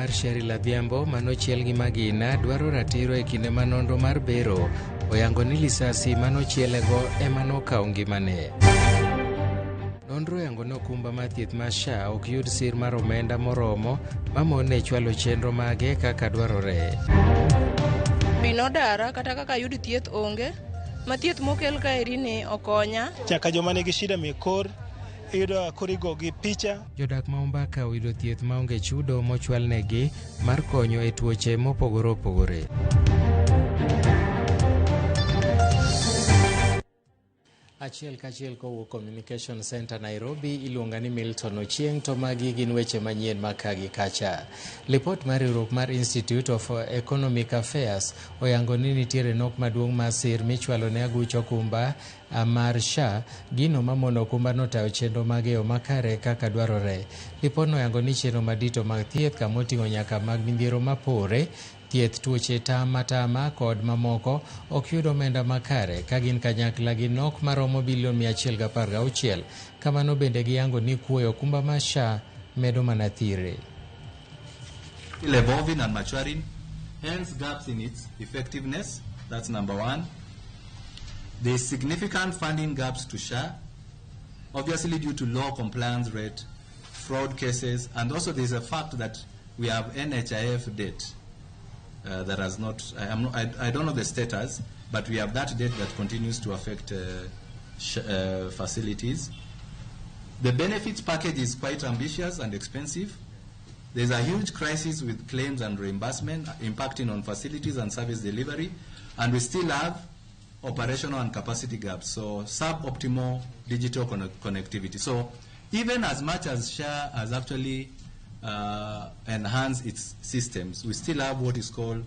mar Sheryl Adhiambo manochiel gi magina dwaro ratiro e kinde ma nonro mar bero oyango ni lisasi manochielego ema nokawo ngimane. Nonro oyango ni okumba mar thieth mar SHA ok yud sir mar omenda moromo mamone chwalo chenro mage kaka dwarore. Pi nodara kata kaka ayud thieth onge, ma thieth mokel kaeri ni okonya. Nyaka joma nigi shida mek kor iyudo koro igogi picha. Jodak ma Ombaka oyudo thieth maonge chudo mochwalnegi mar konyo e tuoche mopogore opogore. Achiel kachiel kowuok Communication Center Nairobi, iluonga ni Milton Ochieng' to magi gin weche manyien ma ka gi kacha. Lipot mar riwruok mar Institute of Economic Affairs oyango ni nitiere nok maduong' mar sir michwalo ne aguch okumba mar SHA, gino mamono okumbano tayo chenro mage e yo makare kaka dwarore. Lipodno oyango ni chenro madito mag thieth kamoting'o nyaka mag midhiero mapore, thieth tuoche tama tama kod mamoko ok yud omenda makare ka gin kanyakla gi nok maromo bilion 116. Kamano bende giyango ni kuoyo okumba mar SHA medo mana thire. Still evolving and maturing, hence gaps in its effectiveness. That's number one. There is significant funding gaps to SHA, obviously due to low compliance rate, fraud cases, and also there's a fact that we have NHIF debt that has not, I, am not, I don't know the status, but we have that debt that continues to affect facilities. The benefits package is quite ambitious and expensive. There's a huge crisis with claims and reimbursement impacting on facilities and service delivery, and we still have operational and capacity gaps, so suboptimal digital connectivity. So even as much as SHA has actually enhanced its systems, we still have what is called,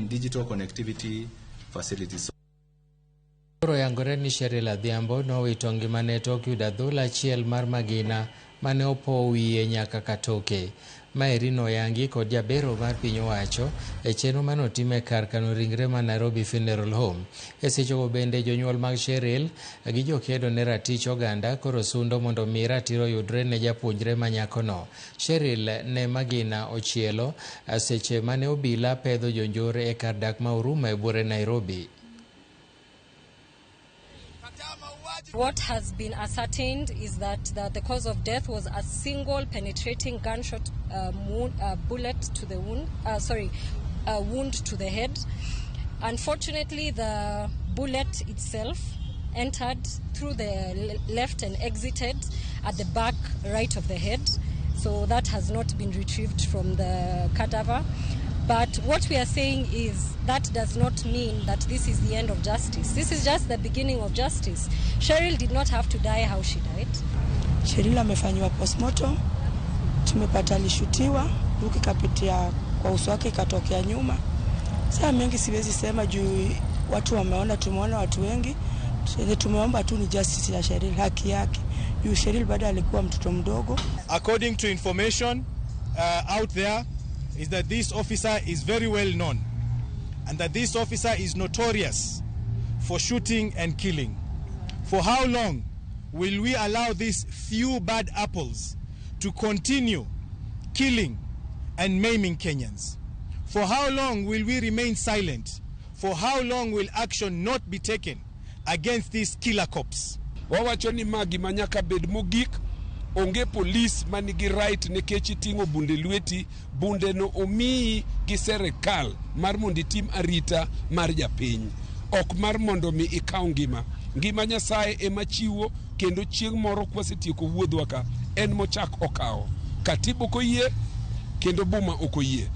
digital connectivity facilities. Koro oyangore ni Sheryl Adhiambo nowito ngimane tok yudo adhola achiel mar magina mane opo wiye nyaka katoke. Maeri noyangi kod jabero mar piny owacho e chenro manotim e kar kano ringre ma Nairobi Funeral Home. E sechego bende jonyuol mag Sheryl gi jokedo ne ratich oganda koro sundo mondo mi ratiro oyudre ne japuonjre ma nyakono. Sheryl ne magina ochielo seche mane obila pedho jonjore e kar dak ma Huruma e buore Nairobi. What has been ascertained is that the cause of death was a single penetrating gunshot bullet to the wound, sorry, wound to the head. Unfortunately, the bullet itself entered through the left and exited at the back right of the head. So that has not been retrieved from the cadaver. But what we are saying is that does not mean that this is the end of justice. This is just the beginning of justice. Sheryl did not have to die how she died. Sheryl amefanyiwa postmortem, tumepata alishutiwa, bunduki ikapitia kwa uso wake ikatokea nyuma. Saa mengi siwezi sema juu watu wameona, tumeona watu wengi. Yenye tumeomba tu ni justice ya Sheryl, haki yake. Juu Sheryl bado alikuwa mtoto mdogo. According to information out there is that this officer is very well known and that this officer is notorious for shooting and killing. For how long will we allow these few bad apples to continue killing and maiming Kenyans? For how long will we remain silent? For how long will action not be taken against these killer cops? Wawacho ni ma gima nyaka bed mogik. Onge polis manigi right nikech iting'o bunde lweti, bunde no omiyi gi serikal mar mondo itim arita mar japiny, ok mar mondo mi ikaw ngima. Ngima Nyasaye ema chiwo, kendo chieng' moro kwasetieko wuodhwa ka, en mochak okawo. Katiba ok oyie, kendo boma ok oyie.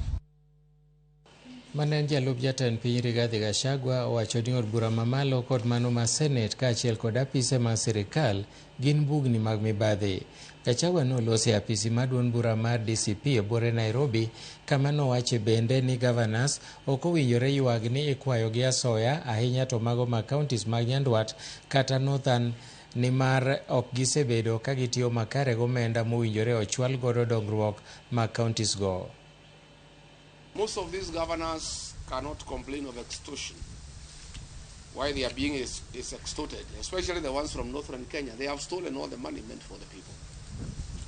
Mane en jalup jatend piny Rigathi Gachagua owacho ni od bura mamalo kod mano mar Senate kaachiel kod apise mag sirikal gin bugni mag mibadhi. Gachagua noloso e apisi mar duond bura mar DCP e buore Nairobi kama nowache bende ni governors ok owinjore ywag ni ikwayo gi asoya ahinya to mago mag counties mag Nyandwat kata Northern nimar ok gisebedo ka gitiyo makare gomenda mowinjore ochwal godo dongruok mag counties go. Most of these governors cannot complain of extortion. Why they are being is extorted, especially the ones from northern Kenya. They have stolen all the money meant for the people.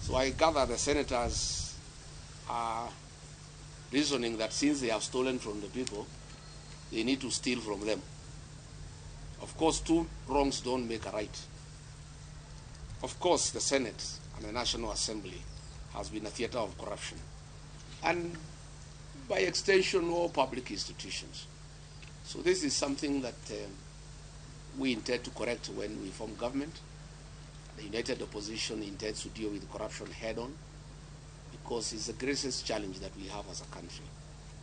So I gather the senators are reasoning that since they have stolen from the people, they need to steal from them. Of course, two wrongs don't make a right. Of course, the Senate and the National Assembly has been a theater of corruption, and by extension, all public institutions. So this is something that we intend to correct when we form government. The United Opposition intends to deal with corruption head-on, because it's the greatest challenge that we have as a country.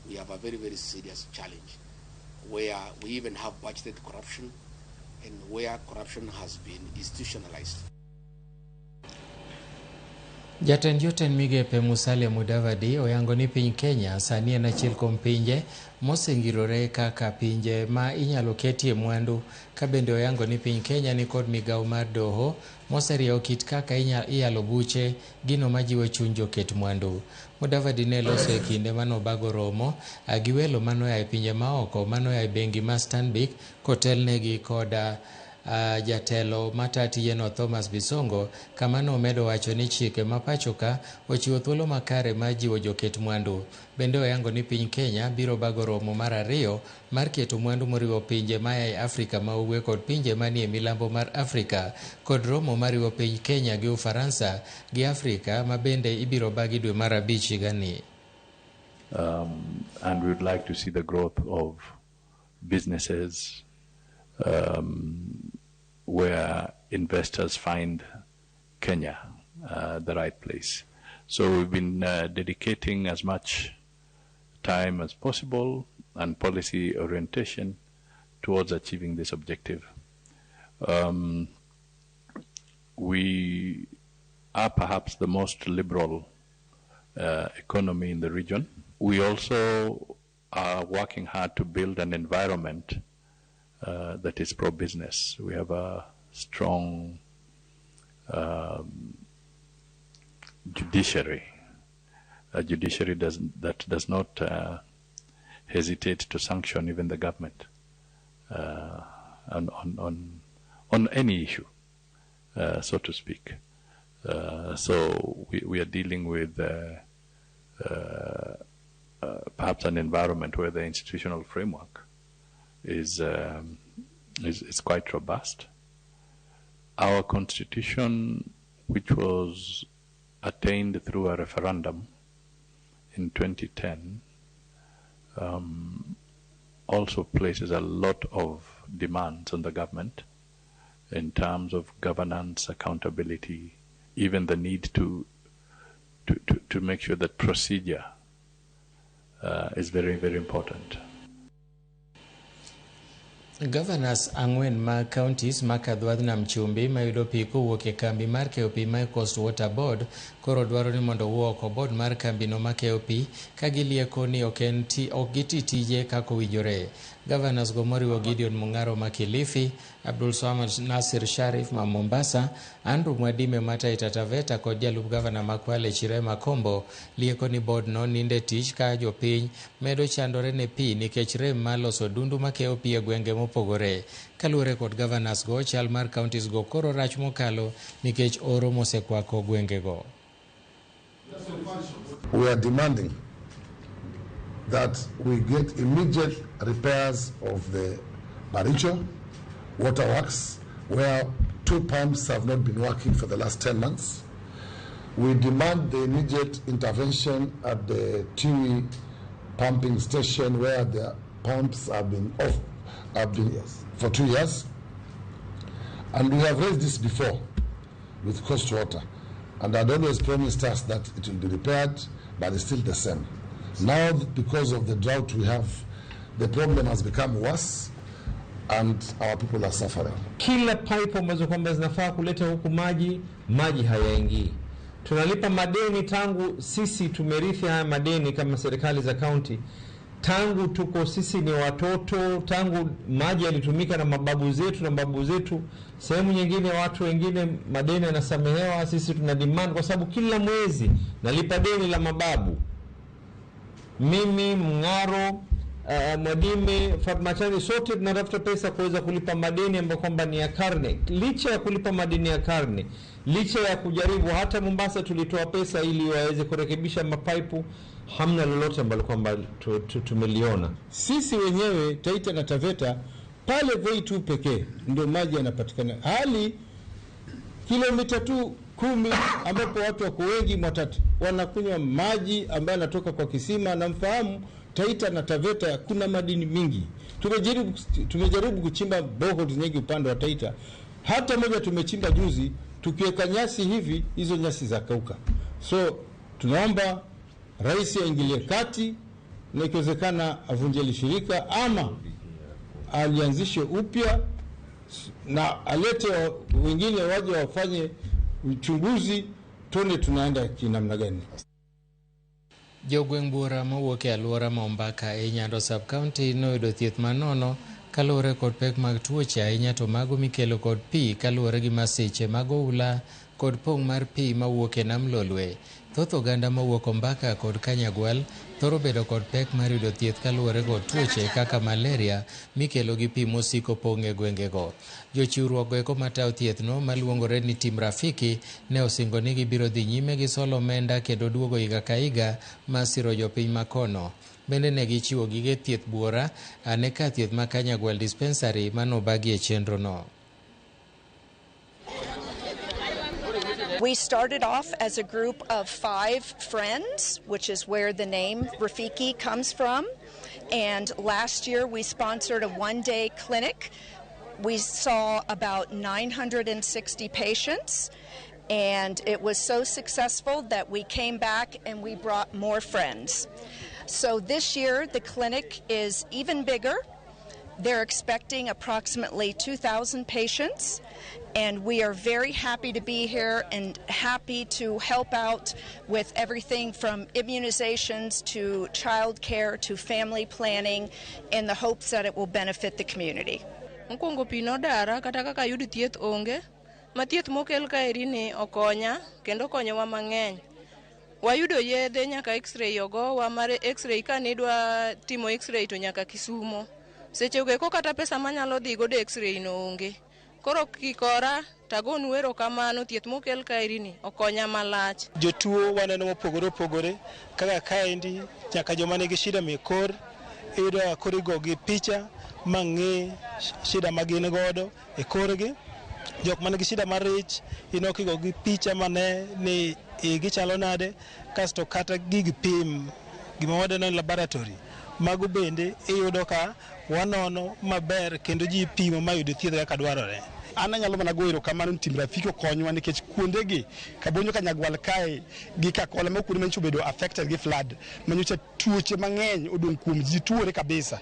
We have a very, very serious challenge where we even have budgeted corruption and where corruption has been institutionalized. Jatend jotend migepe Musalia Mudavadi oyango ni piny Kenya sani en achiel kuom pinje mosengirore kaka pinje ma inyalo ketie mwandu, ka bende oyango ni piny Kenya ni kod migawo mar doho moseriewo kit kaka iyalo buche, gino majiwo chuny joket mwandu. Mudavadi ne loso e kinde manobago romo gi welo manoa e pinje maoko manoa e bengi ma Stanbic kotelnegi koda jatelo mata tijeno Thomas Bisongo, kama nomedo wacho ni chike ma pacho ka ochiwo thuolo makare mar jiwo joket mwandu. Bende oyango ni piny Kenya biro bago romo mar ariyo mar keto mwandu moriwo pinje maya e Afrika ma ugwe kod pinje manie milambo mar Afrika, kod romo mariwo piny Kenya gi Ufaransa gi Afrika ma bende ibiro bagi dwe mar 5 higani. And we would like to see the growth of businesses where investors find Kenya the right place. So we've been dedicating as much time as possible and policy orientation towards achieving this objective. We are perhaps the most liberal economy in the region. We also are working hard to build an environment that is pro-business. We have a strong judiciary, a judiciary that does not hesitate to sanction even the government on any issue, so to speak. So we are dealing with perhaps an environment where the institutional framework is quite robust. Our constitution, which was attained through a referendum in 2010, also places a lot of demands on the government in terms of governance, accountability, even the need to make sure that procedure is very, very important. Governors ang'wen mag counties ma Kadwadh Nam Chumbi mayudo pi kowuok e kambi mar keyo pi mar Coast Water Board koro dwaro ni mondo owuo oko board mar kambino ma keyo pi ka gilieko ni ok giti tije kaka owinjore. Governors go moriwo Gideon Mung'aro ma Kilifi, Abdul Swamad Nasir Sharif ma Mombasa, Andrew Mwadime ma Taita Taveta kod jalup gavana ma Kwale Chirema Kombo lieko ni board no ninde tich ka jopiny medo chandore ne pi nikech rem mar loso dundu makeyo pi e gwenge mopogore. Kaluwore kod governors go, chal mar counties go koro rach mokalo nikech oro mosekwako gwengego. We are demanding that we get immediate repairs of the Baricho waterworks, where 2 pumps have not been working for the last 10 months. We demand the immediate intervention at the Tiwi pumping station, where the pumps have been off for 2 years. And we have raised this before with Coast Water, and had always promised us that it will be repaired, but it's still the same. Now, because of the drought we have, the problem has become worse and our people are suffering. Kila pipe ambazo kwamba zinafaa kuleta huku maji, maji hayaingii. Tunalipa madeni tangu sisi tumerithi haya madeni kama serikali za county. Tangu tuko sisi ni watoto, tangu maji yalitumika na mababu zetu na babu zetu. Sehemu nyingine watu wengine madeni yanasamehewa, sisi tuna demand kwa sababu kila mwezi nalipa deni la mababu. Mimi, Mung'aro, Mwadime, Fatma Chani, sote tunatafuta pesa kuweza kulipa madeni ambayo kwamba ni ya karne. Licha ya kulipa madeni ya karne, licha ya kujaribu, hata Mombasa tulitoa pesa ili waweze kurekebisha mapaipu. Hamna lolote ambalo kwamba tumeliona. Sisi wenyewe Taita na Taveta pale Voi tu pekee ndio maji yanapatikana, hali kilomita tu 10 ambapo watu wako wengi Mwatate wanakunywa maji ambayo yanatoka kwa kisima. Na mfahamu Taita na Taveta kuna madini mingi. Tumejaribu kuchimba boreholes nyingi upande wa Taita, hata moja tumechimba juzi, tukiweka nyasi hivi hizo nyasi zakauka. So tunaomba rais aingilie kati na ikiwezekana avunje shirika ama alianzishe upya na alete wengine waje wafanye uchunguzi tuone tunaenda kinamna gani. Jogweng' buora mawuok e alwora ma Ombaka e Nyando sub-county noyudo thieth manono kaluwore kod pek mag tuoche ahinya to mago mikelo kod pi kaluwore gi masiche mag oula kod pong' mar pi mawuok e nam Lolwe. Thoth oganda mawuok Ombaka kod Kanyagwal thoro bedo kod pek mar yudo thieth kaluwore kod tuoche kaka malaria mikelo gi pi mosiko pong' e gwengego. Jochiwruok eko matayo thiethno maluongore ni Team Rafiki ne osingo ni gibiro dhi nyime gi solo omenda kendo duogo higa ka higa mar siro jopiny makono. Bende ne gichiwo gige thieth buora ne kar thieth ma Kanyagwal Dispensary manobagi e chenrono. We started off as a group of 5 friends, which is where the name Rafiki comes from. And last year we sponsored a one-day clinic. We saw about 960 patients, and it was so successful that we came back and we brought more friends. So this year the clinic is even bigger. They're expecting approximately 2,000 patients, and we are very happy to be here and happy to help out with everything from immunizations to child care to family planning in the hopes that it will benefit the community. Mokwongo pi nodara kata kaka ayud thieth onge, ma thieth mokel kaeri ni okonya kendo okonyowa mang'eny. Wayudo yedhe nyaka x-ray ogowa mar x-ray kanidwa timo x-ray to nyaka Kisumo. Seche go kata pesa manyalo dhi godo x-ray no onge. Koro kikora tagonu erokamano thieth mokel kaeri ni okonya malach. Jotuo waneno mopogore opogore kaka kaendi nyaka joma nigi shida mek kor iyudo ka koro igogi picha mang'e shida ma gin godo e korgi. Jok man gi shida mar ich ineno kigogi picha mane ni igi chalo nade, kasto kata gig pim gima wadendo ni laboratory mago bende iyudo ka wanono maber kendo ji pimo mayud thieth kaka dwarore. An anyalo mana goyo erokamano ni Team Rafiki okonywa nikech kuondegi Kabonyo Kanyagwal kae gi Kakola ma kuonde manyocha obedo affected gi flood manyocha tuoche mang'eny odong' kuom ji tuore kabisa.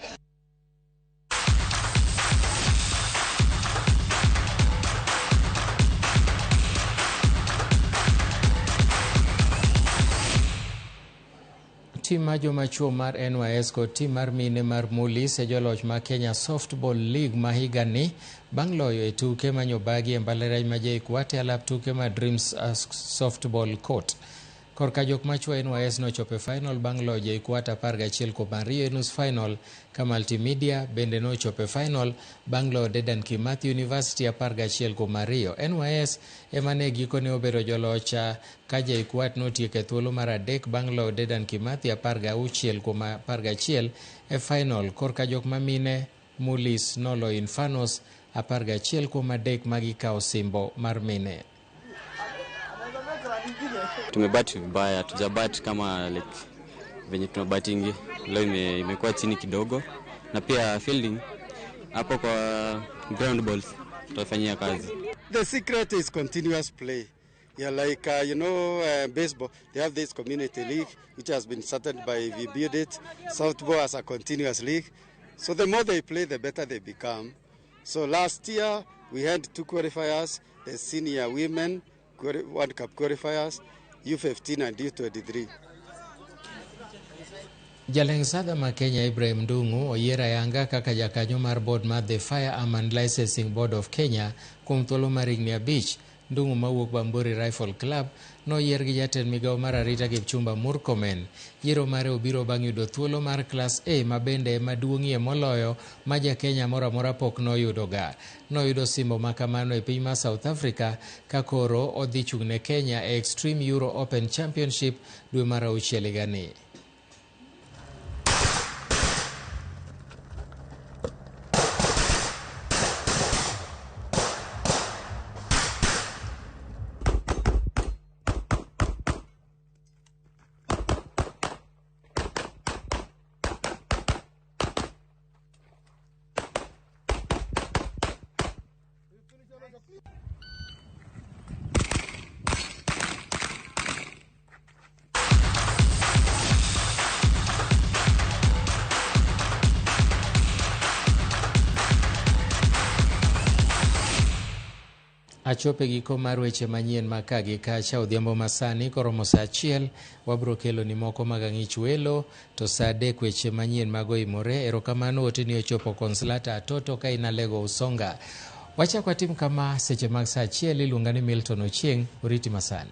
Tim mar joma chuo mar NYS kod tim mar mine mar Mulis e joloch ma Kenya Softball League ma higani bang' loyo e tuke manyobagi e mbalariany ma JKUAT e alap tuke ma Dreams Softball Court. Korka jok machuo NYS nochopo e final bang' loyo JKUAT 11-2 e nus final, ka Multimedia bende nochopo e final bang' loyo Dedan Kimathi University 11-2. NYS ema ne gikone obedo joloch ka JKUAT notieko e thuolo mar 3 bang' loyo Dedan Kimathi 16-11 e final. Korka jok mamine Mulis noloyo Infanos 11-3 magikawo simbo mar mine. Tumebat vibaya, tujabat kama like venye tunabatingi. Leo imekuwa chini kidogo, na pia fielding hapo kwa ground balls tutafanyia kazi. The secret is continuous play. Yeah, like baseball, they have this community league which has been started by We Build It. Softball as a continuous league. So the more they play, the better they become. So last year we had 2 qualifiers, the senior women World Cup qualifiers, U15 and U23. Jaleng sadha ma Kenya Ibrahim Ndung'u oyier ayanga kaka jakanyo mar board mar The Firearm and Licensing Board of Kenya kuom thuolo mar higni 5. Ndung'u mawuok Bamburi Rifle Club noyier gi jatend migawo mar arita Kipchumba Murkomen. Yiero mare obiro bang' yudo thuolo mar Class A ma bende ema duong'ie moloyo ma ja Kenya moro amora pok noyudoga. Noyudo simbo ma kamano e piny mar South Africa ka koro odhi chung' ne Kenya e Extreme Euro Open Championship dwe mar 6 higani. Achopo e giko mar weche manyien ma ka gi kacha odhiambo masani koromo saa achiel wabro kelo ni moko mag ang'ich welo to saa adek weche manyien mag oimore. Erokamano oteni ochopo Consolata Atoto ka in Alego Usonga. Wachak watim kama seche mag saa achiel iluonga ni Milton Ochieng', oriti masani.